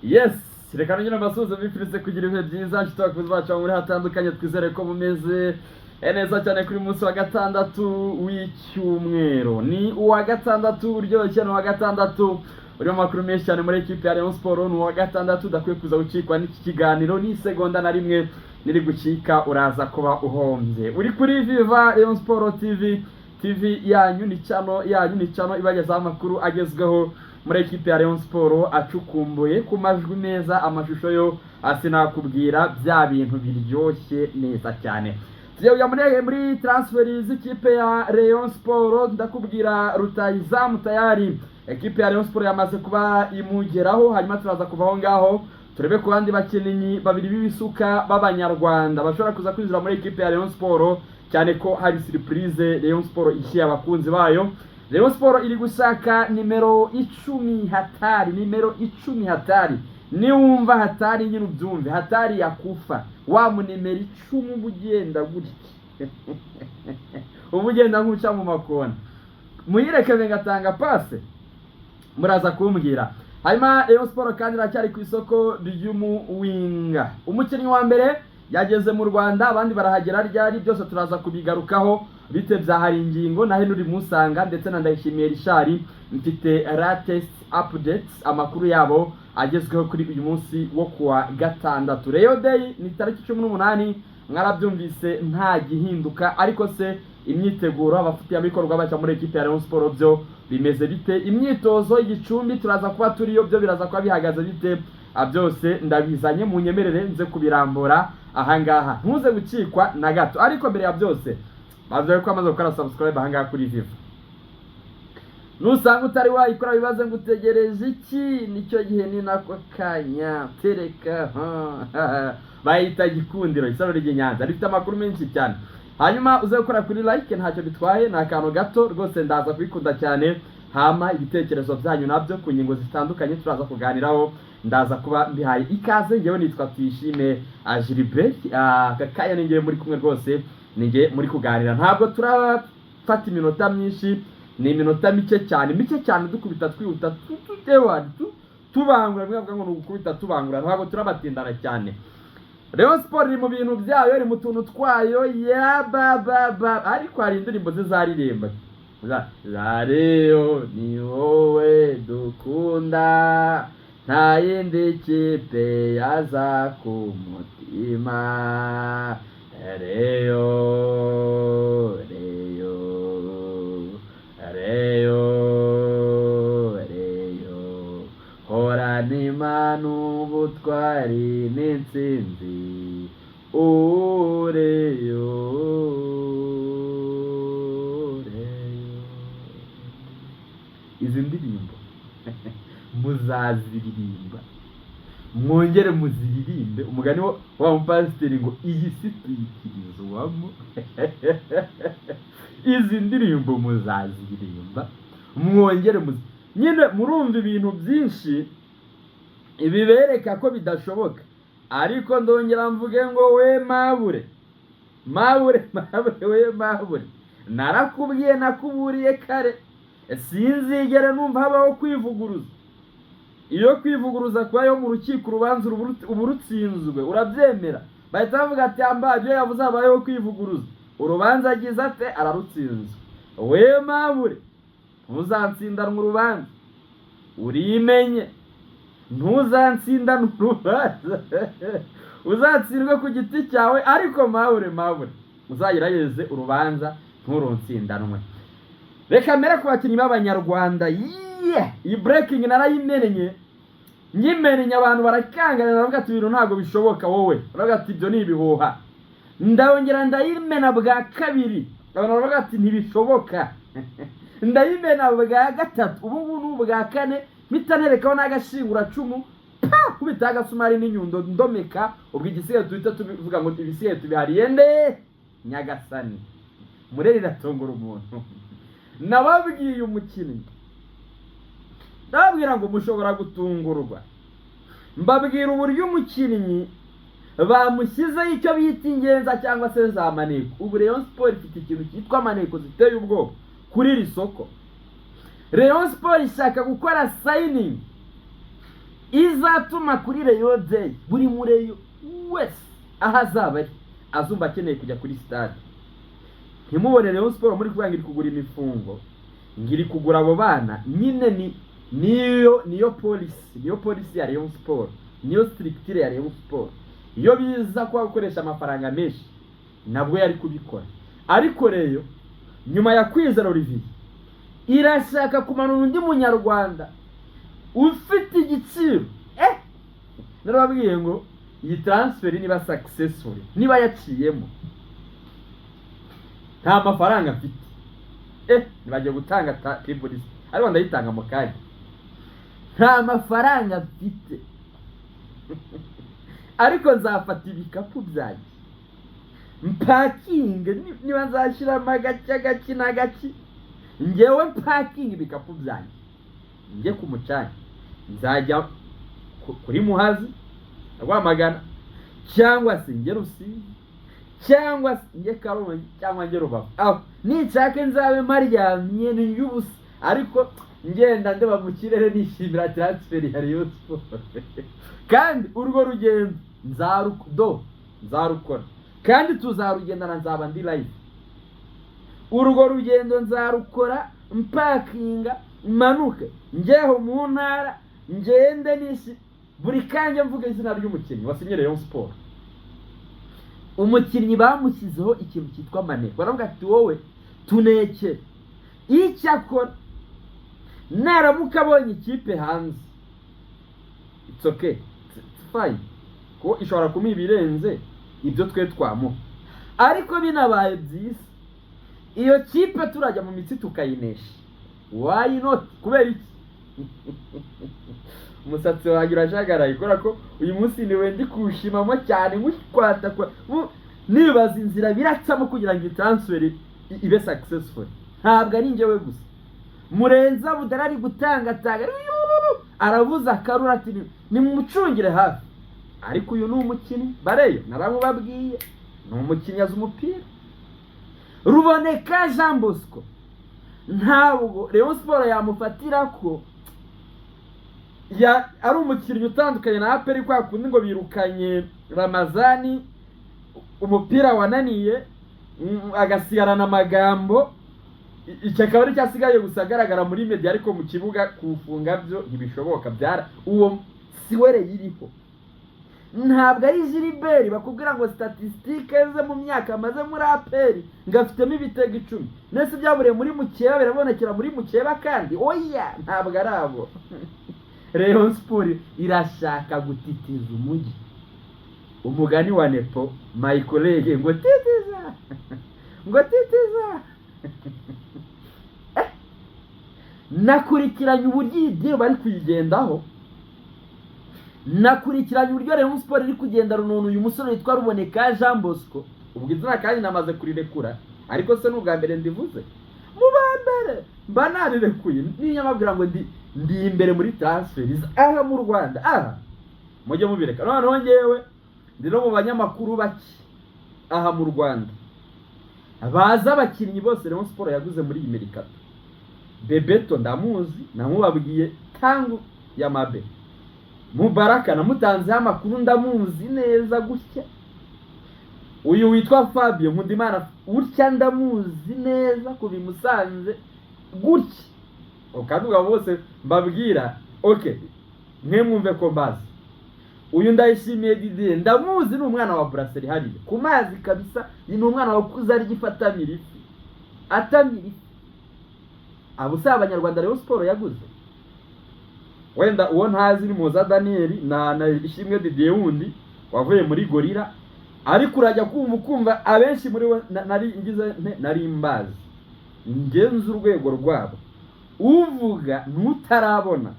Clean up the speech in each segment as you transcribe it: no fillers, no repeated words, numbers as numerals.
Yes, reka nongere mbasuhuze, mbifurize kugira ibihe byiza, nshuti bakunzi bacu aho muri hatandukanye. Twizere ko mumeze neza cyane kuri uyu munsi wa gatandatu w'icyumweru. Ni uwa gatandatu uryoshye, ni uwa gatandatu urimo amakuru menshi cyane muri ekipe ya Rayon Sport, ni uwa gatandatu udakwiye kuza gucikwa n'iki kiganiro n'isegonda na rimwe. Niri gucika uraza kuba uhombye. Uri kuri Viva Rayon Sport TV, TV yanyu, ni channel yanyu, ni channel ibagezaho amakuru agezweho muri ekipe ya Rayon Sport, acukumbuye ku majwi meza, amashusho yo sinakubwira, bya bintu biryoshye neza cyane. Tugiye kujya muri transfer z'ikipe ya Rayon Sport. Ndakubwira rutayizamu, tayari ekipe ya Rayon Sport yamaze kuba imugeraho. Hanyuma turaza kuva aho ngaho turebe ku bandi bakinnyi babiri b'ibisuka b'Abanyarwanda bashobora kuza kwinjira muri ekipe ya Rayon Sport, cyane ko hari surprise Rayon Sport ishyira abakunzi bayo. Rayon Sport iri gushaka nimero 10 hatari, nimero 10 hatari. Niwumva hatari nyine ubyumve, hatari yakufa wa mu nimero 10 uba ugenda gutya, uba ugenda nk'uca mu makona. Muhire Kevin ngatanga passe, muraza kumbwira. Hanyuma Rayon Sport kandi iracyari ku isoko ry'umuwinga. Umukinnyi wa mbere yageze mu Rwanda, abandi barahagera ryari? Byose turaza kubigarukaho. Bite bya hari ingingo na Henry Musanga ndetse na Ndayishimiye Richard? Mfite latest updates, amakuru yabo agezweho kuri uyu munsi wo kuwa gatandatu. Rayon Day ni tariki 18, mwarabyumvise, nta gihinduka. Ariko se imyiteguro, abafatanyabikorwa bashya muri ekipe ya Rayon Sport, byo bimeze bite? Imyitozo igicumbi turaza kuba turiyo, byo biraza kuba bihagaze bite? Byose ndabizanye, munyemerere nze kubirambura ahangaha, ntuze gucikwa na gato. Ariko mbere ya byose, bavuze ko amaze gukora subscribe ahangaha kuri Viva. Nusanga utari wayikora, bibaze ngo utegereje iki? Nicyo gihe, ni nako kanya tereka. Bayita Gikundiro, isaro ry'i Nyanza rifite amakuru menshi cyane. Hanyuma uze gukora kuri like, ntacyo bitwaye, ni akantu gato rwose, ndaza kubikunda cyane. Hama ibitekerezo byanyu nabyo ku ngingo zitandukanye turaza kuganiraho, ndaza kuba mbihaye ikaze. Ngewe nitwa Tuyishime Gilbert. Aka kanya ni ngewe muri kumwe rwose, ni ngewe muri kuganira. Ntabwo turafata iminota myinshi, ni iminota mike cyane, mike cyane, dukubita twihuta, tubangura. Bimwe bavuga ngo ni ugukubita tubangura, ntabwo turabatindana cyane. Rayon Sport iri mu bintu byayo, iri mu tuntu twayo ya ba ba ba, ariko hari indirimbo zizaririmba za Rayon: "Ni wowe dukunda, nta yindi kipe yaza ku mutima, Rayon, Rayon, Rayon, Rayon, horana Imana, ubutwari n'intsinzi, ureyo, Rayon." Izi ndirimbo muzaziririmba, mwongere muziririmbe. Umugani wa mupasiteri ngo iyi si tuyikirizwamo. Izi ndirimbo muzaziririmba, mwongere muzi nyine. Murumva ibintu byinshi bibereka ko bidashoboka, ariko ndongera mvuge ngo we mabure, mabure, mabure, we mabure, narakubwiye, nakuburiye kare. Sinzigere numva habaho kwivuguruza. Iyo kwivuguruza kubayeho mu rukiko, urubanza uba urutsinzwe, urabyemera. Bahita bavuga ati: "Amba ibyo yavuze habayeho kwivuguruza, urubanza agize ate? Ararutsinzwe." We mabure, ntuzantsindanwe urubanza, urimenye, ntuzantsindane urubanza, uzatsindwe ku giti cyawe. Ariko mabure, mabure, uzagerageze urubanza nturuntsindanwe. Reka mbere ku bakinnyi b'Abanyarwanda. Yiye, iyi breaking narayimenye, nyimenye abantu barakangana, baravuga ati: "Ibintu ntabwo bishoboka." Wowe baravuga ati: "Ibyo ni ibihuha." Ndongera ndayimena bwa kabiri, abantu baravuga ati: "Ntibishoboka." Ndayimena bwa gatatu, ubu ngubu ni ubwa kane. Mpita nerekaho n'agashinguracumu, pa, kubita agasumari n'inyundo ndomeka. Ubwo igisigaye duhita tubivuga ngo ibisigaye tubihariye nde? Nyagasani. Mureri iratongora umuntu. Nababwiye umukinnyi, ndababwira ngo mushobora gutungurwa. Mbabwira uburyo umukinnyi bamushyizeho icyo bita ingenza cyangwa se za maneko. Ubu Rayon Sport ifite ikintu cyitwa maneko ziteye ubwoba kuri iri soko. Rayon Sport ishaka gukora signing. Izatuma kuri Rayon Day buri mureyo wese aho azaba ari azumva akeneye kujya kuri stade. Ntimubone Rayon Sport muri kuvuga ngo iri kugura imifungo, ngo iri kugura abo bana nyine. Ni niyo policy, niyo policy ya Rayon Sport, niyo structure ya Rayon Sport. Iyo biza kuba gukoresha amafaranga menshi, nabwo yari kubikora. Ariko rero nyuma ya Kwizera Olivier, irashaka kumanura undi munyarwanda ufite igiciro. Narababwiye ngo iyi transfer niba successful, niba yaciyemo, nta mafaranga mfite, nibagiye gutanga publicity, ariko ndayitanga mu kanya. Nta mafaranga mfite, ariko nzafata ibikapu byanjye mpakinge. Niba nzashyiramo agaki, agaki n'agaki, ngewe mpakinge ibikapu byanjye njye ku mucanga. Nzajya kuri Muhazi, Rwamagana, cyangwa se njye Rusizi, cyangwa se njye Karongi, cyangwa njye Rubavu. Aho nishake nzabe maryamye n'ubusa, ariko ngenda ndeba mu kirere nishimira transfer ya Rayon Sport. Kandi urwo rugendo nzarukora kandi tuzarugendana, nzaba ndi live. Urwo rugendo nzarukora, mpakinga manuke njyeho mu ntara, ngende nisi buri kanya mvuga izina ry'umukinnyi wasinye Rayon Sport. Umukinnyi bamushyizeho ikintu cyitwa maneko, baravuga ati: "Wowe tunekere." Icyo akora, naramuka abonye ikipe hanze, it's okay, it's fine, kuko ishobora kumuha ibirenze ibyo twe twamuha. Ariko binabaye byiza, iyo kipe turajya mu mitsi tukayinesha. Why not? Kubera iki? Umusatsi wanjye urajagaraye kubera ko uyu munsi niwe ndi kuwushimamo cyane, nkukwata nibaza inzira biracamo kugira ngo iyi transfer ibe successful. Ntabwo ari njyewe gusa. Murenza Budara ari gutangatanga, aravuza akarura ati: "Nimumucungire hafi." Ariko uyu ni umukinnyi bareyo, naramubabwiye, ni umukinnyi azi umupira. Ruboneka Jean Bosco, ntabwo Rayon Sport yamufatira ko ari umukinnyi utandukanye na APR, kwa kundi ngo birukanye Ramazani, umupira wananiye, agasigarana amagambo. Icyo akaba aricyo asigaye gusa agaragara muri media, ariko mu kibuga kuwufunga byo ntibishoboka. Byara uwo siwere iriho. Ntabwo ari Gilbert bakubwira ngo statistiques ze mu myaka amaze muri APR ngo afitemo ibitego 10, nese byaburiye muri mukeba, birabonekera muri mukeba. Kandi oya, ntabwo ari abo. Rayon Sport irashaka gutitiza umujyi, umugani wa Nepo, my colleague, ngo titiza, ngo titiza. Nakurikiranye uburyo iyi deal bari kuyigendaho, nakurikiranye uburyo Rayon Sport iri kugenda rununu uyu musore witwa Ruboneka Jean Bosco. Ubwo izina kandi namaze kurirekura, ariko se ni ubwa mbere ndivuze? Mu ba mbere mba narirekuye. Niyo mbabwira ngo ndi imbere muri transfer aha mu Rwanda, aha mujye mubireka. Noneho ngewe ndi no mu banyamakuru bake aha mu Rwanda bazi abakinnyi bose Rayon Sport yaguze muri iyi mercato. Bebeto ndamuzi, namubabwiye tangu ya mabe. Mubaraka namutanzeho amakuru, ndamuzi neza gutya. Uyu witwa Fabio Nkundimana gutya, ndamuzi neza kuva i Musanze gutya. Ukavuga bose mbabwira, okay, mwe mwumve ko mbazi. Uyu Ndayishimiye Didier ndamuzi, ni umwana wa Brasserie hariya ku mazi kabisa. Ni umwana wakuze arya ifi, atamira ifi, atamira ifi. Abo si abanyarwanda Rayon Sport yaguze? Wenda uwo ntazi ni Muza Daniel na Ishimwe Didier wundi wavuye muri Gorilla. Ariko urajya kumva ukumva abenshi muri bo nari ngize nte, nari mbazi, ngenze urwego rwabo. Uvuga ntutarabona,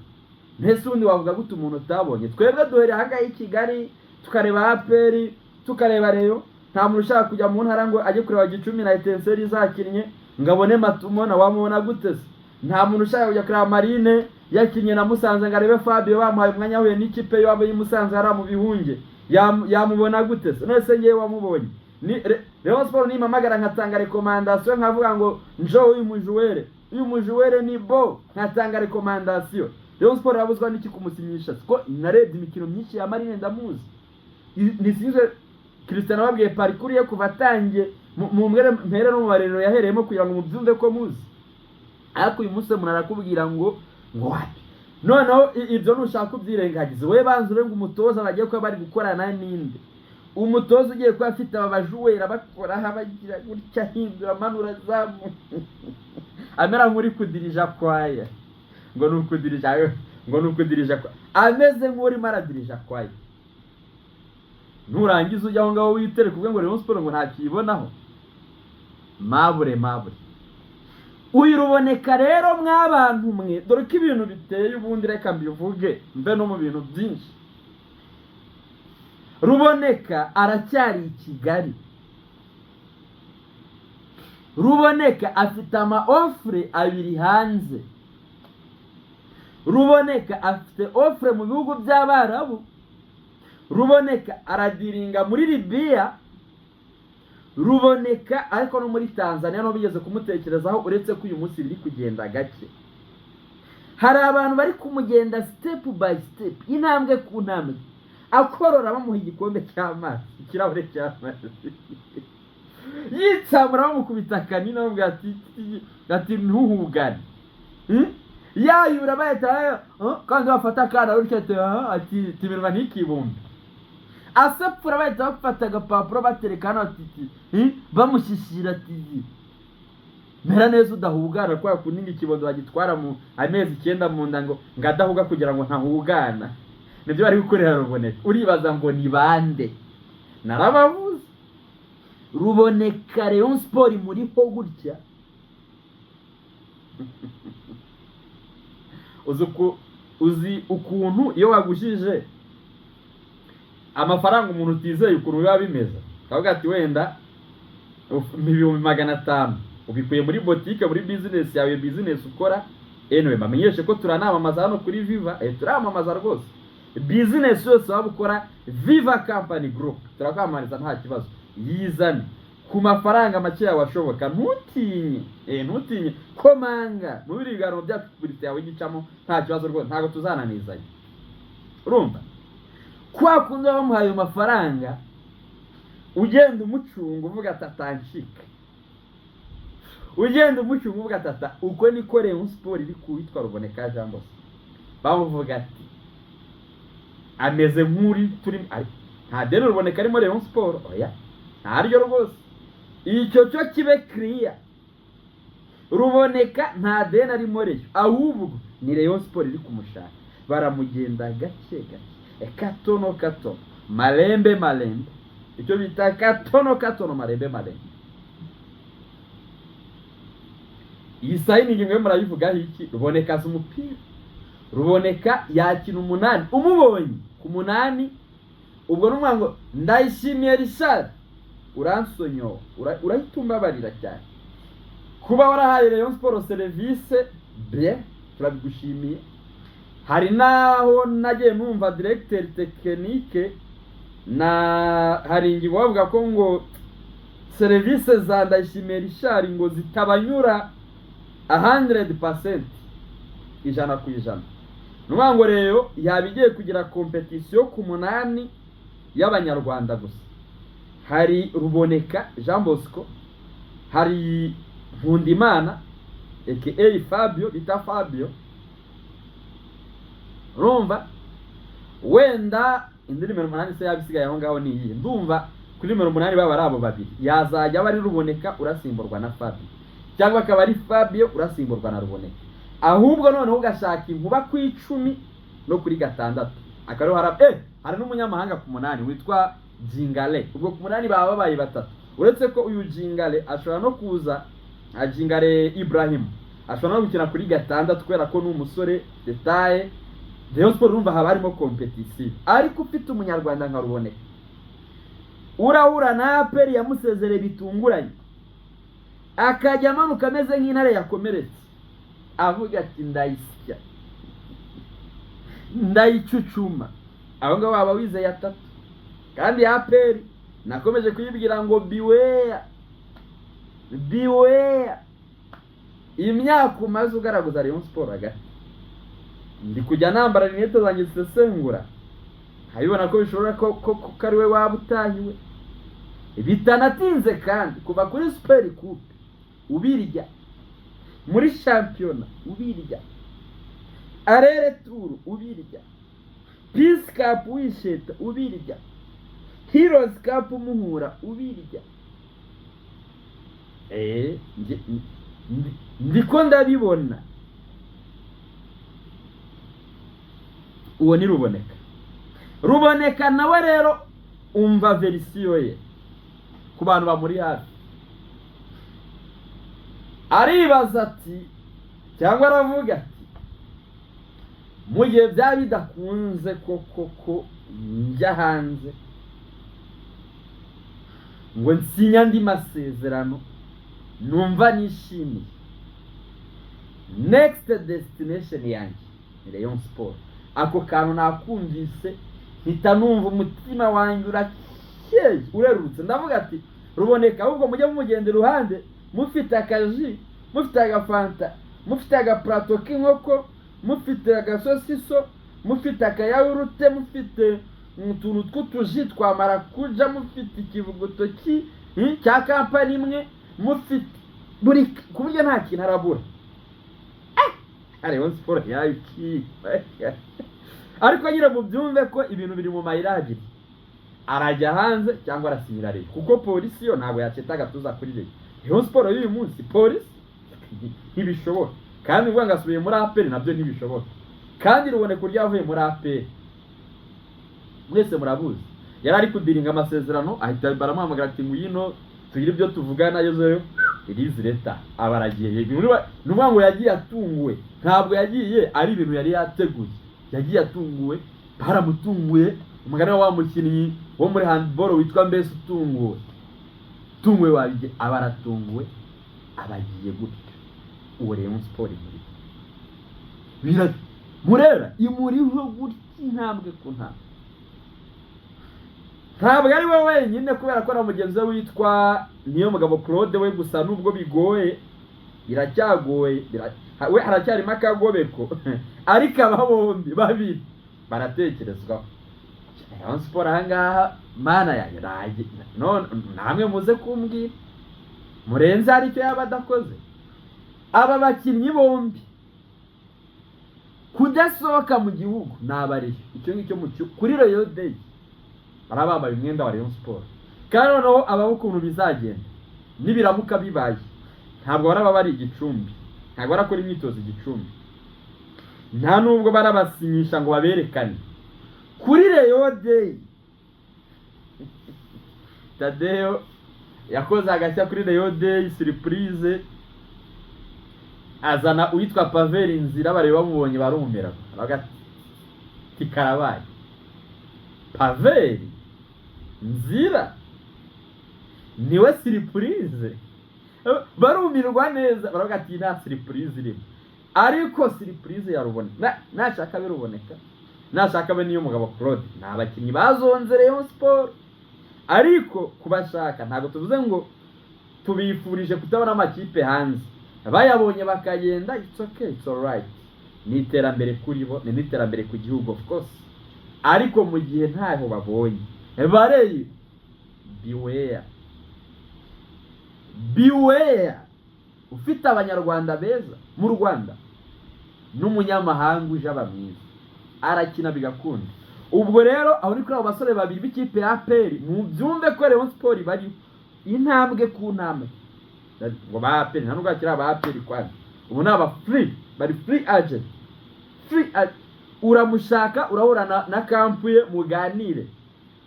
mbese ubundi wavuga gute umuntu utabonye? Twebwe duhereye ahangaha i Kigali, tukareba APR, tukareba Rayon. Nta muntu ushaka kujya mu ntara ngo ajye kureba Gicumbi na Etincelles zakinnye ngo abone Matumona. Wamubona gute se? Nta muntu ushaka kujya kureba Marine yakinnye na Musanze ngo arebe Fabio bamuhaye umwanya ahuye n'ikipe yabo y'i Musanze hariya mu Bihunge. Yamubona gute se? None se ngewe wamubonye ni Rayon Sport nimpamagara nkatanga recommandation, nkavuga ngo njo uyu mujuwere, uyu mujuwere ni bo, nkatanga recommandation. Rayon Sport yabuzwa n'iki kumusinyisha? Siko narebye imikino myinshi ya Marine, ndamuzi. Nisinzwe Cristiano babwiye parcours ye kuva atangiye mu mpere no mu barero yahereyemo kugira ngo mubyumve ko muzi. Ariko uyu munsi umuntu arakubwira ngo wapi. Noneho ibyo nushaka ubyirengagiza, wowe banza ure ngo umutoza bagiye kuba bari gukorana ninde, umutoza ugiye kuba afite aba bajuwera bakoraho, abagira gutya, ahindura, amanura, azamu, amera nk'uri kudirija kwaya, ngo ni ukudirija, ngo ni ukudirija kwaya, ameze nk'urimo aradirija kwaya. Nurangiza ujya aho ngaho witere kuvuga ngo Rayon Sport ngo ntakiyibonaho. Mabure mabure, uyu Ruboneka rero, mw'abantu mwe, dore ko ibintu biteye. Ubundi reka mbivuge mve no mu bintu byinshi. Ruboneka aracyari i Kigali. Ruboneka afite ama offre abiri hanze. Ruboneka afite offre mu bihugu by'Abarabu. Ruboneka aradiringa muri Libiya. Ruboneka ariko no muri Tanzania no bigeze kumutekerezaho, uretse ko uyu munsi biri kugenda gake. Hari abantu bari kumugenda step by step, intambwe ku ntambwe, akorora bamuha igikombe cy'amazi, ikirahure cy'amazi, yitsamura bamukubita akanini, bamubwira ati "Ntuhugane." Yayura bahita kandi bafata akana gutya, ati "Ah," ati "Iminwa ntikibumbe." Asapfura bahita bafata agapapuro batereka hano, ati Bamushyishyira ati "Mera neza udahugana." Kwa kundi ngo ikibondo bagitwara mu amezi 9 mu nda ngo adahuga, kugira ngo ntahugana, nibyo bari gukorera Ruboneka. Uribaza ngo ni bande? Narabavuze. Ruboneka, Rayon Sport muriho gutya, uzi ukuntu iyo wagujije amafaranga umuntu utizeye ukuntu biba bimeze, ukavuga ati wenda 500,000 ubikuye muri botike, muri business yawe, business ukora. Anyway, bamenyeshe ko turanamamaza hano kuri Viva. Turamamaza rwose. Business yose waba ukora, Viva Company Group turakwamamariza, nta kibazo. Yizane ku mafaranga make yawe ashoboka, ntutinye, ntutinye komanga mu biri biganiro byacu, publicité yawe igicamo, nta kibazo rwose, ntabwo tuzananizanya. Urumva kwa kundi baba bamuhaye ayo mafaranga, ugenda umucunga uvuga ati atancika, ugenda umucunga uvuga ati ata. Uko niko Rayon Sport iri kuwitwa Ruboneka Jean Bosco. Bamuvuga ati ameze nk'uri turi, nta deni Ruboneka arimo Rayon Sport, oya, ntaryo rwose. Icyo cyo kibe clear, Ruboneka nta deni arimo Rayon, ahubwo ni Rayon Sport iri kumushaka. Baramugenda gake gake, katono katono, malembe malembe, icyo bita katono katono, malembe malembe. Iyi signing mwe murayivugaho iki? Ruboneka azi umupira. Ruboneka yakina umunani, umubonye ku munani ubwo ni ngo Ndayishimiye Richard, uransonyowe, urahita umbabarira cyane kuba warahaye Rayon Sport serivisi bien, turabigushimiye. Hari n'aho nagiye numva directeur technique na hari ingingo bavuga ko ngo serivisi za Ndayishimiye Richard ngo zitabanyura 100%, 100%. Ni ukuvuga ngo rero yaba igiye kugira compétition ku munani y'Abanyarwanda gusa. Hari Ruboneka Jean Bosco, hari Nkundimana aka Fabio, bita Fabio. Urumva wenda indi nimero 8 se yaba isigaye aho ngaho ni iyihe? Ndumva kuri nimero 8 baba ari abo babiri, yazajya aba ari Ruboneka urasimburwa na Fabio, cyangwa akaba ari Fabio urasimburwa na Ruboneka. Ahubwo noneho ugashaka inkuba ku 10 no kuri 6, akaba hari hari n'umunyamahanga ku munani witwa Jingale. Ubwo ku munani baba babaye batatu, uretse ko uyu Jingale ashobora no kuza, Jingale Ibrahim ashobora no gukina kuri 6 kubera ko ni umusore detaye. Rayon Sport urumva haba harimo compétition, ariko ufite Umunyarwanda nka Ruboneka urahura na APR yamusezereye bitunguranye, akajya amanuka ameze nk'intare yakomeretse, avuga ati "Ndayisya, ndayicucuma." Aho ngaho waba wizeye atatu. Kandi APR nakomeje kuyibwira ngo beware, beware, imyaka umaze ugaragaza Rayon Sport hagati. Ndi kujya nambara lunettes zanjye zisesengura, nkabibona ko bishobora ko ari we waba utahiwe bitanatinze, kandi kuva kuri Super Coupe ubirya, muri shampiyona ubirya, aller-retour ubirya, Peace Cup wisheta ubirya, Heroes Cup muhura ubirya. Ndiko ndabibona. Uwo ni Ruboneka. Ruboneka nawe rero, umva version ye ku bantu bamuri hafi. Aribaza ati, cyangwa aravuga ati: "Mu gihe byaba bidakunze koko ko njya hanze ngo nsinye andi masezerano numva nishimiye, next destination yanjye ni Rayon Sport." Ako kantu nakumvise, mpita numva umutima wanjye urakeye, urerutse. Ndavuga ati: "Ruboneka, ahubwo mujye mumugenda iruhande mufite akaji, mufite agafanta, mufite agapurato k'inkoko, mufite agasosiso, mufite akayawurute, mufite utuntu tw'utuji twa marakuja, mufite ikivuguto cya kampani imwe, mufite buri ku buryo nta kintu arabura." Rayon Sport yayikiye. Ariko nyine mubyumve ko ibintu biri mu mayira abiri: arajya hanze cyangwa arasinyira Rayon, kuko Polisi yo ntabwo yaceta agatuza kuri Rayon. Rayon Sport y'uyu munsi, Polisi ntibishoboka. Kandi uvuga ngo asubiye muri APR nabyo ntibishoboka. Kandi Ruboneka uburyo yavuye muri APR mwese murabuzi. Yari ari kudiringa amasezerano, ahita baramuhamagara ati: "Ngwino tugire ibyo tuvugana." Agezeyo, irizi leta aba aragiye. Ni ukuvuga ngo yagiye atunguwe, ntabwo yagiye ari ibintu yari yateguye, yagiye atunguwe, baramutunguye. Umugani wa mukinnyi wo muri handball witwa mbese utunguwe, utunguwe wabige, aba aratunguwe, aba agiye gutyo. Uwo Rayon Sport imuri bira murera imuriho gutya intambwe ku ntambwe. Ntabwo ari we wenyine, kubera ko na mugenzi we witwa niyo mugabo Claude we, gusa nubwo bigoye, biracyagoye, we haracyarimo akagobeko, ariko aba bombi babiri baratekerezwaho. Rayon Sport ahangaha, mana yanjye, none namwe muze kumbwira Murenze hari icyo yaba adakoze. Aba bakinnyi bombi kudasohoka mu gihugu ni abariyo icyo ngicyo kuri Rayon Day baraba bambaye umwenda wa Rayon Sport. Kandi noneho abaho ukuntu bizagenda nibiramuka bibaye, ntabwo baraba bari igicumbi, ntabwo barakora imyitozo igicumbi, nta nubwo barabasinyisha ngo baberekane kuri Rayon Day. Tadeyo yakoze agashya kuri Rayon Day, surprise, azana uwitwa Paveri Nzira. Bareba bamubonye barumira, baravuga ati: "Karabaye, Paveri Nzira niwe surprise." Barumirwa neza, baravuga ati: "Nta surprise irimo." Ariko surprise yaruboneka, nashaka biruboneka, nashaka be niyo mugabo Claude, ni abakinnyi bazonze Rayon Sport. Ariko kubashaka, ntabwo tuvuze ngo tubifurije kutabona amakipe hanze. Bayabonye bakagenda, it's okay, it's alright, ni iterambere kuri bo, ni n'iterambere ku gihugu, of course. Ariko mu gihe ntaho babonye, bareye, beware, beware. Ufite Abanyarwanda beza mu Rwanda, n'umunyamahanga uje aba mwiza, arakina bigakunda. Ubwo rero aho ni kuri abo basore babiri b'ikipe ya APR. Mubyumve ko Rayon Sport bariho intambwe ku ntambwe. Ngo ba APR, nta nubwo hakiri aba APR kwani, ubu ni aba free, bari free agent, free agent. Uramushaka, urahura na camp ye, muganire.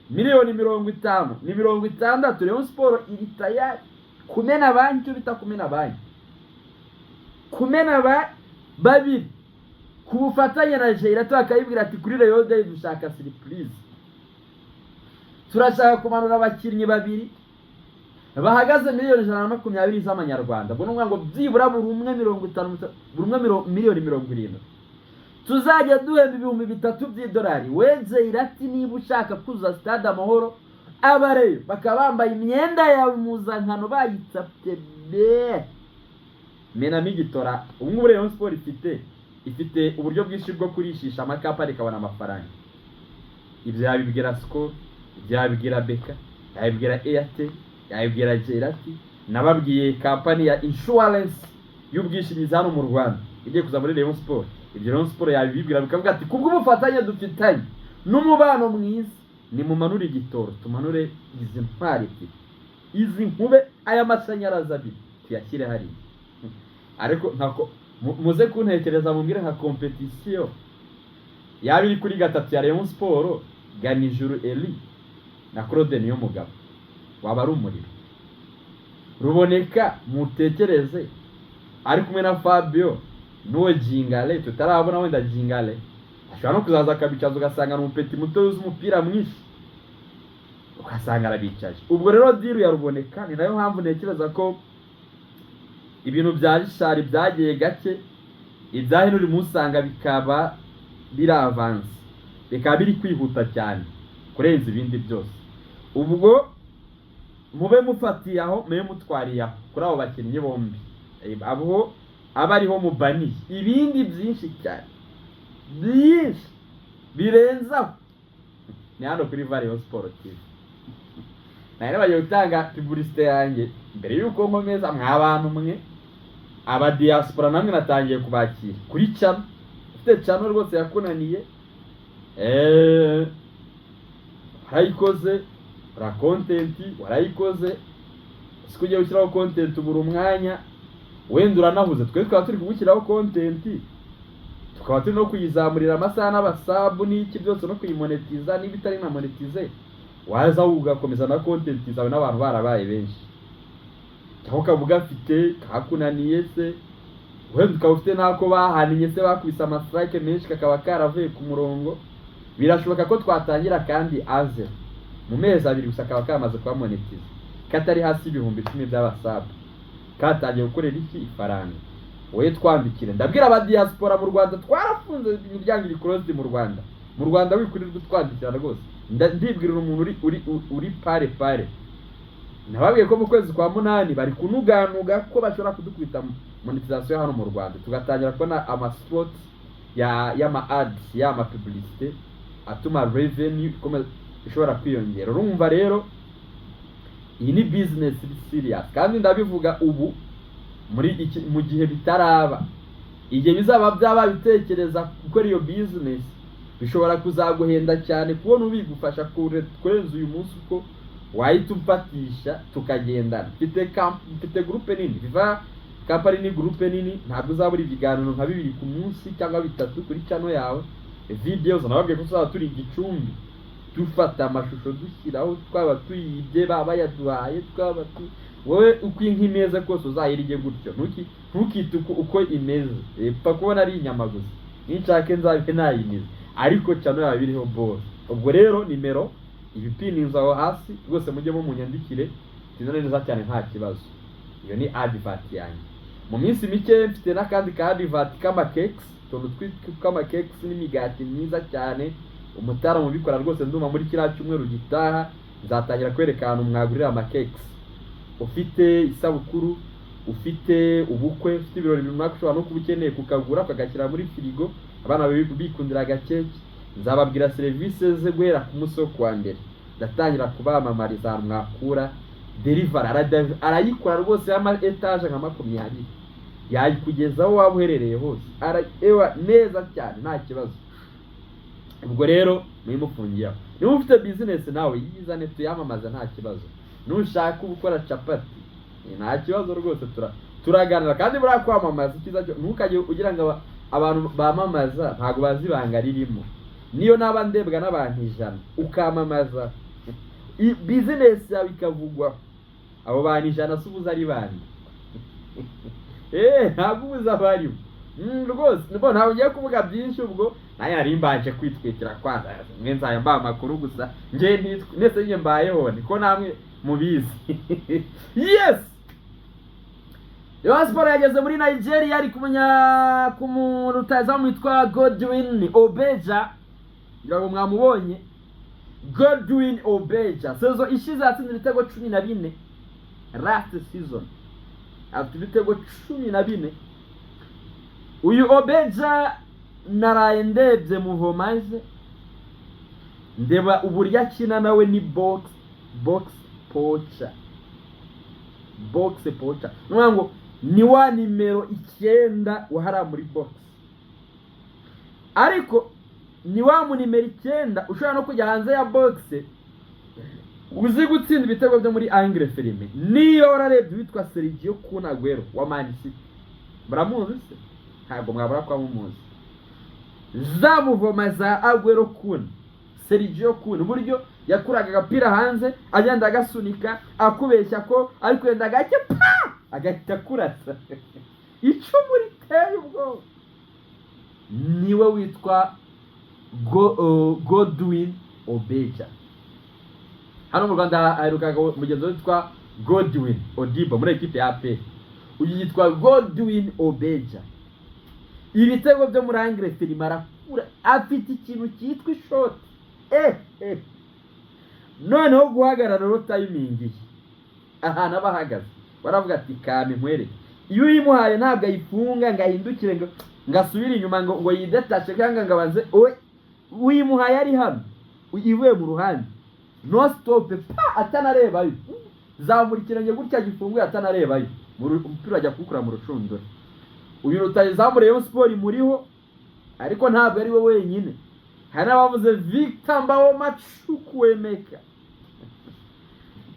Miliyoni 50 ni 60, Rayon Sport iri tayari kumena banki, icyo bita kumena banki, kumena ba babiri ku bufatanye na Jeirato, akayibwira ati: "Kuri Rayon Day dushaka surprise, turashaka kumanura abakinnyi babiri bahagaze miliyoni 120 z'amanyarwanda." Ubwo ni ukuvuga ngo byibura buri umwe 50, buri umwe miliyoni 70, tuzajya duhemba 3000 by'idolari. We Zeirati, niba ushaka kuzuza Stade Amahoro, abareyo bakaba bambaye imyenda yawe impuzankano bayitsapye be, menamo igitora. Ubu ngubu Rayon Sport ifite Ifite uburyo bwinshi bwo kurishisha amakampani ikabona amafaranga. Ibyo yabibwira Skol, ibyo yabibwira BK, yabibwira Airtel, yabibwira Gerati. Nababwiye kampani ya insurance, y'ubwishingizi hano mu Rwanda, igiye kuza muri Rayon Sport. Ibyo Rayon Sport yabibwira, bikavuga ati: "Kubw'ubufatanye dufitanye n'umubano mwiza, nimumanure igitoro, tumanure izi ntwari ebyiri, izi nkube, aya mashanyarazi abiri tuyashyire hariya." Ariko ntako muze kuntekereza, mumbwire nka compétition yaba iri kuri gatatu ya Rayon Sport, Ganijuru Eli na Claude Niyomugabo, waba ari umuriro. Ruboneka, mutekereze ari kumwe na Fabio n'uwo Jingale tutarabona. Wenda Jingale ashobora no kuzaza akabicaza, ugasanga ni umupeti muto uzi umupira mwinshi, ugasanga arabicaje. Ubwo rero deal ya Ruboneka, ni nayo mpamvu ntekereza ko ibintu bya Richard byagiye gake, ibya Henry Musanga bikaba biri avancé, bikaba biri kwihuta cyane kurenza ibindi byose. Ubwo mube mufatiye aho, mube mutwariye aho kuri abo bakinnyi bombi. Abo aba ariho mubaniye ibindi byinshi cyane, byinshi birenze aho, ni hano kuri Rayon Sport TV. Nari bagiye gutanga publicité yanjye mbere y'uko nkomeza. Mwa bantu mwe, aba diaspora namwe natangiye kubakira kuri channel. Ufite channel rwose yakunaniye, warayikoze, ura content warayikoze, siko ugiye gushyiraho content ubura umwanya, wenda uranahuze, twe twaba turi kugushyiraho content, tukaba turi no kuyizamurira amasaha n'aba sub n'iki byose, no kuyimonetiza. Niba itari na monetize, waza ugakomeza na content zawe n'abantu barabaye benshi, cyangwa ukaba ugafite kakunaniye se, wenda ukaba ufite n'ako bahaniye se, bakubise ama strike menshi, kakaba karavuye ku murongo. Birashoboka ko twatangira kandi aze mu mezi 2 gusa kaba kamaze kuba monetize, katari hasi y'10,000 by'aba sub, katangiye gukorera iki ifaranga. Wowe twandikire. Ndabwira aba diaspora mu Rwanda, twarafunze imiryango, iri closed mu Rwanda. Mu Rwanda wikurirwa utwandikira rwose. Ndibwirira umuntu uri pare pare. Nababwiye ko mu kwezi kwa munani bari kunuganuga ko bashobora kudukubita monetization hano mu Rwanda, tugatangira kubona ama spots ya y'ama ads, y'ama publicité atuma revenue ikomeza ishobora kwiyongera. Urumva rero iyi ni business iri serious, kandi ndabivuga ubu muri iki mu gihe bitaraba. Igihe bizaba byaba bitekereza gukora iyo business, bishobora kuzaguhenda cyane kubona ubigufasha kurenza uyu munsi uko wahita umfatisha tukagendana. Mfite groupe nini, Viva Company ni groupe nini. Ntabwo uzabura ibiganiro nka bibiri ku munsi cyangwa bitatu kuri channel yawe, videos. Nababwiye ko tuzaba turi igicumbi, dufata amashusho dushyiraho, twaba tuyibye, baba bayaduhaye, twaba tu wowe uko inka imeze kose uzayirye gutyo. Ntukite uko imeze. Pfa kubona ari inyama gusa, ninshake nzabe nayimize, ariko channel yawe iriho bose. Ubwo rero nimero ibipininze aho hasi rwose, mujye munyandikire tuzane neza cyane, nta kibazo. Iyo ni advert yanjye. Mu minsi mike mfite n'akandi ka advert k'ama cakes, utuntu tw'ama cakes n'imigati myiza cyane. Umutara mubikora rwose, ndumva muri kiriya cyumweru gitaha nzatangira kwereka ahantu mwagurira ama cakes. Ufite isabukuru, ufite ubukwe, ufite ibirori runaka, ushobora no kuba ukeneye kukagura ukagashyira muri firigo, abana bikundira agakeke. Nzababwira serivisi ze guhera ku munsi wo kuwa mbere. Ndatangira kubamamariza ahantu mwakura delivery. Arayikora rwose, y'ama étage nka 20, yayikugezaho waba uherereye hose. Ewa neza cyane, nta kibazo. Ubwo rero mwimufungiye aho. Niba ufite business nawe yizane tuyamamaze, nta kibazo. Nushaka gukora capati, nta kibazo rwose, turaganira. Kandi buriya kwamamaza, icyiza cyo ntukajye ugira ngo abantu bamamaza ntabwo bazi ibanga ririmo. Niyo naba ndebwa n'abantu 100, ukamamaza business yawe ikavugwaho, abo bantu 100 si ubuze ari bande? Ntabwo ubuze abarimu. Rwose bo ntabwo ngiye kuvuga byinshi. Ubwo nanjye nari mbanje kwitwikira kwanza, mwe nzajya mbaha amakuru gusa. Njye ntitwe ndetse njye mbayeho niko namwe mubizi. Yes, Rayon Sport yageze muri Nigeria, ari kumenya ku rutahizamu witwa Godwin Obeja. Ngira ngo mwamubonye Godwin Obeja. Saison ishize yatsinze ibitego 14. Last season afite ibitego 14. Uyu Obeja naraye ndebye muvomaje, ndeba uburyo akina. Nawe ni box poacher, box poacher, ni ukuvuga ngo ni wa nimero 9 wahariya muri box, ariko ni wa mu nimero 9 ushobora no kujya hanze ya box, uzi gutsinda ibitego byo muri angle fermé. Niyo wararebye witwa Sergio Kun Aguero wa Man City, muramuzi se? Ntabwo mwabura kuba mumuzi. Za mouvement za Aguero Kun, Sergio Kun, uburyo yakuraga agapira hanze, agenda agasunika, akubeshya ko ari kwenda gake, pa, agahita akurasa icumu riteye ubwoba, niwe witwa Godwin Obeja. Hano mu Rwanda aherukaga mugenzi we witwa Godwin Odibo muri ekipe ya APR. Uyu yitwa Godwin Obeja. Ibitego byo muri angle fermé arakura, afite ikintu cyitwa ishoti. Noneho guhagarara rero, timing ye, ahantu aba ahagaze, baravuga ati: "Kame nkwereke." Iyo uyimuhaye ntabwo ayifunga ngo ahindukire, ngo asubire inyuma, ngo yidetashe cyangwa ngo abanze. Uyimuhaye ari hano, ivuye mu ruhande, no stop, pa, atanarebayo, zamura ikirenge gutya gifunguye, atanarebayo, umupira ajya kuwukura mu rushundura. Uyu rutahizamu Rayon Sport muriho, ariko ntabwo ari we wenyine. Hari n'abavuze Victor Mbaoma Chukwuemeka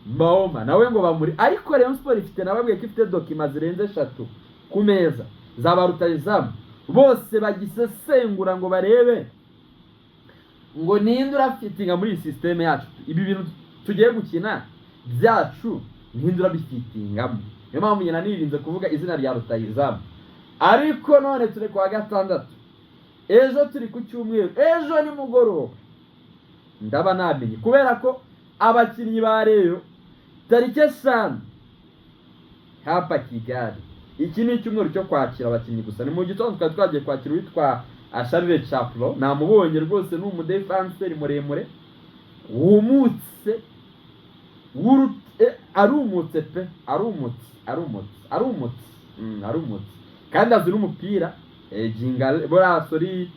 Mbaoma, nawe ngo bamuri. Ariko Rayon Sport ifite, nababwiye ko ifite document zirenze eshatu ku meza za ba rutahizamu bose, bagisesengura ngo barebe ngo ninde urafitinga muri iyi système yacu, ibi bintu tugiye gukina byacu, ninde urabifitingamo. Niyo mpamvu nyina nirinze kuvuga izina rya rutahizamu. Ariko none turi kuwa gatandatu, ejo turi ku cyumweru, ejo nimugoroba ndaba namenye, kubera ko abakinnyi ba Rayon tariki 5 hapa Kigali. Iki ni icyumweru cyo kwakira abakinnyi gusa. Ni mu gitondo twari twagiye kwakira uwitwa Charles Chaplo. Namubonye rwose, ni umudefanseri muremure wumutse, arumutse pe, arumutse, arumutse, arumutse, arumutse kandi azi n'umupira. Jinga buriya, sorry,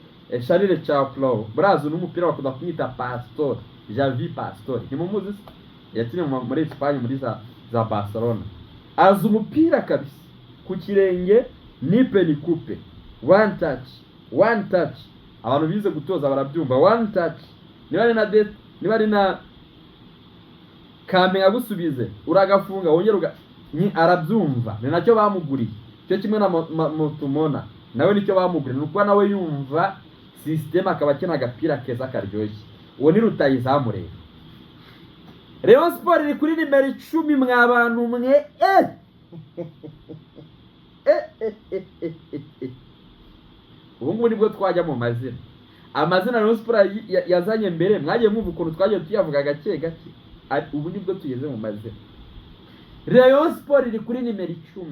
Charles Chaplo buriya azi n'umupira, bakunda kumwita Pastor, Javi Pastor. Ntimumuzi se? Yakinnye muri Espagne, muri za Barcelona. Azi umupira kabisa ku kirenge, nipe ni coupe, one touch, one touch. Abantu bize gutoza barabyumva. One touch, niba ari na det, niba ari na kame agusubize, uragafunga, wongere uga ni arabyumva. Ni nacyo bamuguriye, cyo kimwe na Mutumona, nawe nicyo bamuguriye, ni ukuba nawe yumva système, akaba akina agapira keza karyoshye. Uwo ni rutahizamu rero. Rayon Sport iri kuri nimero 10, mwa bantu mwe. Eh eh eh eh eh eh. Ubu ngubu nibwo twajya mu mazina. Amazina Rayon Sport yazanye mbere, mwagiye mwumva ukuntu twagiye tuyavuga gake gake. Ubu nibwo tugeze mu mazina. Rayon Sport iri kuri nimero 10.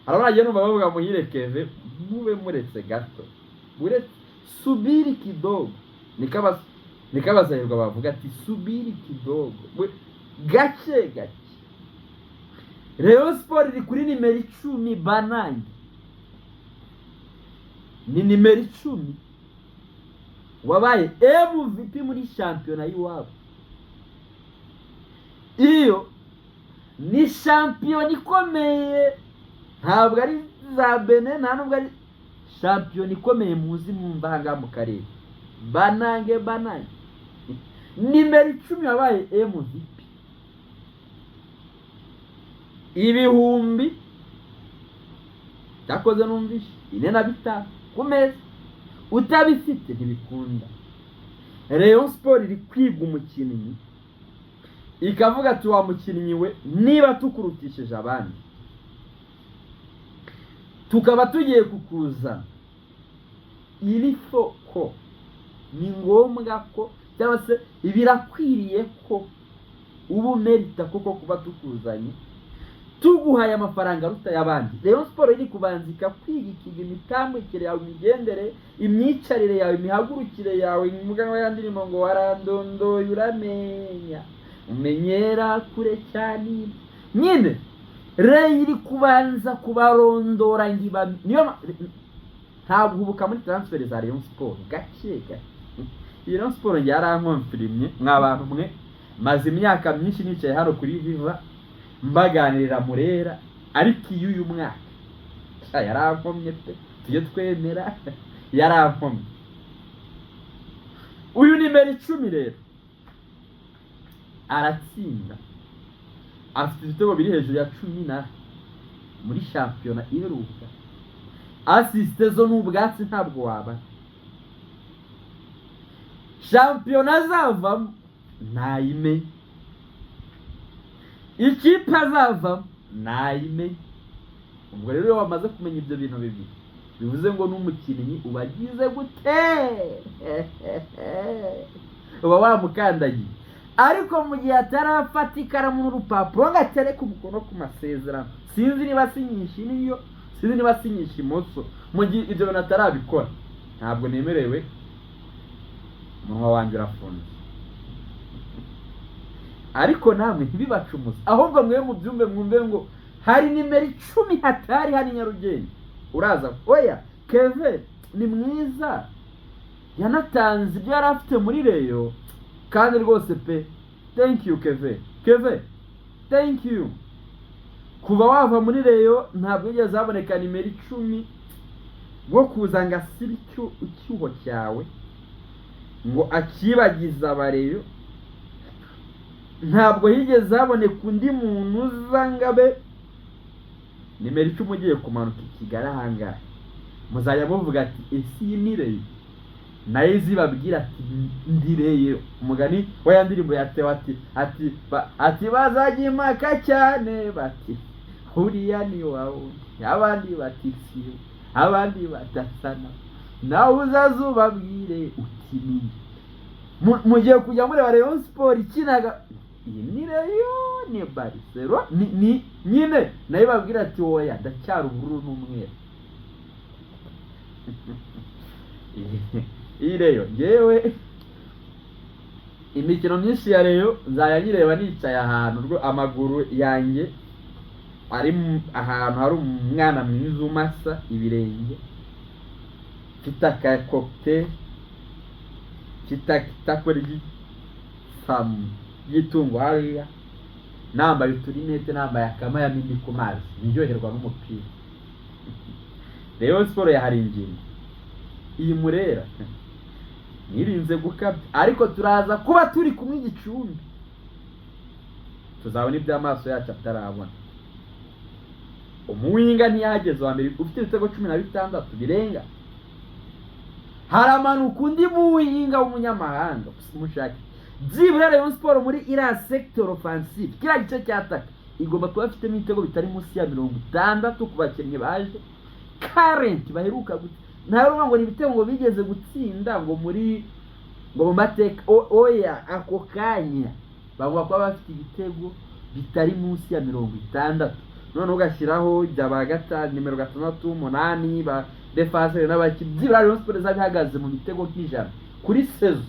Hari abagiye numva bavuga Muhire Keve. Mube muretse gato, muretse, subiri kidogo. Niko abazahirwa bavuga ati: "Subiri kidogo." Gake gake. Rayon Sport iri kuri nimero 10. Banange, ni nimero 10 wabaye MVP muri shampiyona y'iwabo. Iyo ni shampiyona ikomeye, ntabwo ari za Benin, nta nubwo ari shampiyona ikomeye muzi mwumva aha ngaha mu karere. Banange, banange, nimero 10 wabaye MVP, ibihumbi cyakoze numvishe 4 na 5 ku meza, utabifite ntibikunda. Rayon Sport iri kwiga umukinnyi, ikavuga ati: "Wa mukinnyi we, niba tukurutishije abandi, tukaba tugiye kukuzana, iri ko ni ngombwa ko, cyangwa se birakwiriye ko uba umerita koko kuba tukuzanye, tuguhaye amafaranga aruta ay'abandi." Rayon Sport iri kubanza ikakwiga, ikiga imitambukire yawe, imigendere, imyicarire yawe, imihagurukire yawe. Imbuga ya ndirimbo ngo warandondoye, uramenya, umenyera kure cyane nyine. Rayon iri kubanza kubarondora ngo iba niyo ntabwo uhubuka muri transfer za Rayon Sport, gake gake. Iyi Rayon Sport njye yarankomfirimye, mwa bantu mwe. Maze imyaka myinshi nicaye hano kuri Viva mbaganirira Murera, ariko iyo uyu mwaka sha yarankomye pe, tujye twemera yarankomye. Uyu nimero 10 rero aratsinda, afite ibitego biri hejuru ya 10 na muri shampiyona iheruka. Assist zo ni ubwatsi, ntabwo wabara. Shampiyona azavamo ntayimenye, ikipe azavamo ntayimenye. Ubwo rero iyo wamaze kumenya ibyo bintu bibiri, bivuze ngo n'umukinnyi uba agize gute? Uba wamukandagiye. Ariko mu gihe atarafata ikaramu n'urupapuro ngo atereke umukono ku masezerano, sinzi niba asinyisha indyo, sinzi niba asinyisha imoso, mu gihe ibyo bintu atarabikora ntabwo nemerewe, umunwa wanjye urafunze. Ariko namwe ntibibacumuze, ahubwo mwe mubyumve, mwumve ngo hari nimero 10 hatari hano i Nyarugenge. Uraza oya, Keve ni mwiza, yanatanze ibyo yari afite muri Rayon, kandi rwose pe, thank you Keve. Keve, thank you. Kuva wava muri Rayon ntabwo yigeze haboneka nimero 10 wo kuza ngo asibe icyuho cyawe, ngo akibagize aba Rayon. Ntabwo higeze haboneka undi muntu uza ngo abe nimero 10 ugiye kumanuka i Kigali. Ahangaha muzajya muvuga ati: "Ese iyi ni Rayon?" Nayo izibabwira ati: "Ndi Rayon." Umugani wa ya ndirimbo yatewe ati bazajya impaka cyane, bati: "Uriya ni wawe," abandi bati: "Siwe," abandi badasana. Nawe uzaze ubabwire uti: "Ni mugiye kujya mureba Rayon Sport ikinaga, iyi ni Rayon, ni Barcelona, ni nyine." Nayo babwira ati: "Oya, ndacyari ubururu n'umweru." Iyi Rayon, ngewe imikino myinshi ya Rayon nzajya nyireba nicaye ahantu amaguru yanjye ari ahantu hari umwana mwiza umasa ibirenge, mfite aka cocktail, mfite itako ry'ifamu ry'itungo hariya, nambaye uturinete, nambaye akamayami, ndi ku mazi, ndyoherwa n'umupira. Rayon Sport yahari ingingo iyi Murera, nirinze gukabya, ariko turaza kuba turi kumwe igicumbi, tuzabona ibyo amaso yacu atarabona. Umuwinga ntiyageze wa mbere ufite ibitego 16 birenga, haramanuka undi muwinga w'umunyamahanga. Mushake byibura Rayon Sport muri iriya secteur offensive, kiriya gice cy'attaque, igomba kuba ifitemo ibitego bitari munsi ya 60 ku bakinnyi baje current baheruka ntabwo ngo ni ibitego ngo bigeze gutsinda ngo muri ngo mu mateka, oya, ako kanya bavuga ko bafite ibitego bitari munsi ya 60. Noneho ugashyiraho ibya ba gatanu, nimero 6, 8, ba défenseur n'abaki, byibura Rayon Sport izaba ihagaze mu bitego nk'ijana kuri saison.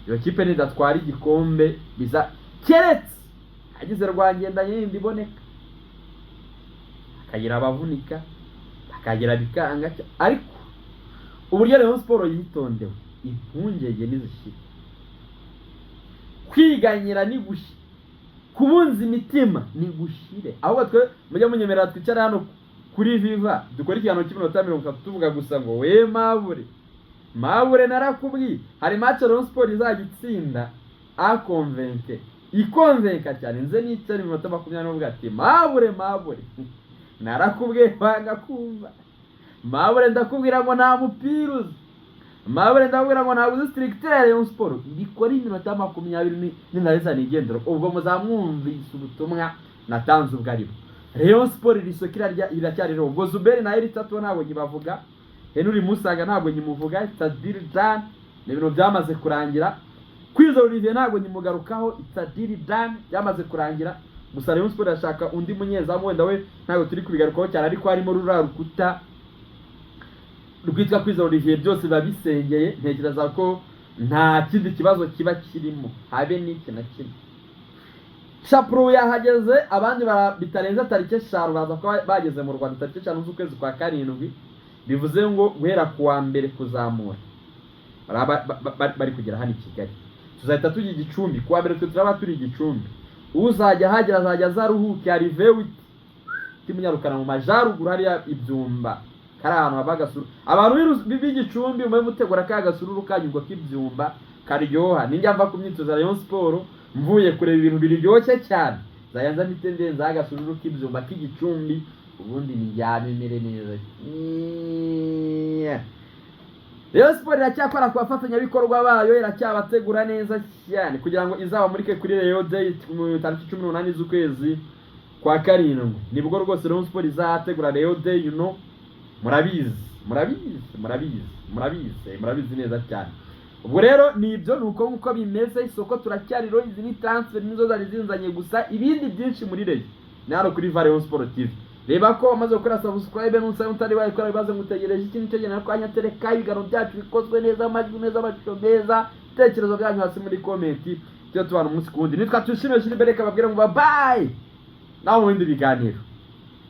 Iyo kipe nidatwara igikombe biza keretse hagize rwangendanye yindi iboneka, hakagira abavunika, hakagira bikanga. Ariko uburyo Rayon Sport yitondewe, impungenge nizishira, kwiganyira ni gushi, kubunza imitima ni gushire. Ahubwo twe mujye munyemerera twicara hano kuri Viva dukore ikiganiro cy'iminota 30 tuvuga gusa ngo: "We mabure, mabure, narakubwiye." Hari match Rayon Sport izajya itsinda akonvenke, ikonvenka cyane, nze nicara iminota 20 n'uvuga ati: "Mabure, mabure, narakubwiye wanga kumva. Mabure, ndakubwira ngo nta mupira uzi. Mabure, ndakubwira ngo ntabwo uzi structure ya Rayon Sport." Mbikora iminota 20 ninaheza nigendera. Ubwo muzamwumvise ubutumwa natanze ubwo aribwo. Rayon Sport iri soko iracyari. Ubwo Zuberi na Eritatu ntabwo nkibavuga, Henry Musaga ntabwo nkimuvuga, it's a deal done, ni ibintu byamaze kurangira. Kwizera Olivier ntabwo nkimugarukaho, it's a deal done, byamaze kurangira. Gusa Rayon Sport irashaka undi munyezamu, wenda we ntabwo turi kubigarukaho cyane, ariko harimo ruriya rukuta rwitwa Kwizera Olivier, byose biba bisengeye. Ntekereza ko nta kindi kibazo kiba kirimo, habe n'iki na kimwe. Chapro yahageze, abandi bitarenze tariki 5 baza kuba bageze mu Rwanda, tariki 5 z'ukwezi kwa karindwi. Bivuze ngo guhera ku wa mbere kuzamura baraba bari kugera hano i Kigali. Tuzahita tujya i Gicumbi ku wa mbere, twe turaba turi i Gicumbi. Uzajya ahagera azajya azaruhuke, hari vewiti timunyarukana mu majaruguru hariya ibyumba, kari ahantu haba agasuru. Abantu b'Igicumbi, mube mutegura ka gasururu kanyu ngo k'ibyumba karyoha. Ninjya mva ku myitozo ya Rayon Sport, mvuye kureba ibintu biryoshye cyane, nzajya nza mpite ndenzaho agasururu k'ibyumba k'Igicumbi, ubundi ndyame mere neza. Yeah. Rayon Sport iracyakora ku bafatanyabikorwa bayo, iracyabategura neza cyane kugira ngo izabamurike kuri Rayon Day mu tariki 18 z'ukwezi kwa karindwi. Nibwo rwose Rayon Sport izategura Rayon Day. Murabizi, murabizi, murabizi, murabizi, murabizi neza cyane. Ubwo rero ni ibyo, ni uko nguko bimeze. Isoko turacyariro, izi ni transfer nizo zari zinzanye gusa, ibindi byinshi muri Rayon ni hano kuri Rayon Sport TV. Reba ko wamaze gukora subscribe, nusanga utari wayikora, bibaze ngo utegereje iki? Nicyo gihe nakanya tereka ibiganiro byacu bikozwe neza, amajwi meza, amashusho meza, ibitekerezo byanyu hasi muri comment, tujye tubana umunsi ku wundi. Nitwa Tuyishime Gilbert, kababwira ngo bye bye, nawe mu bindi biganiro.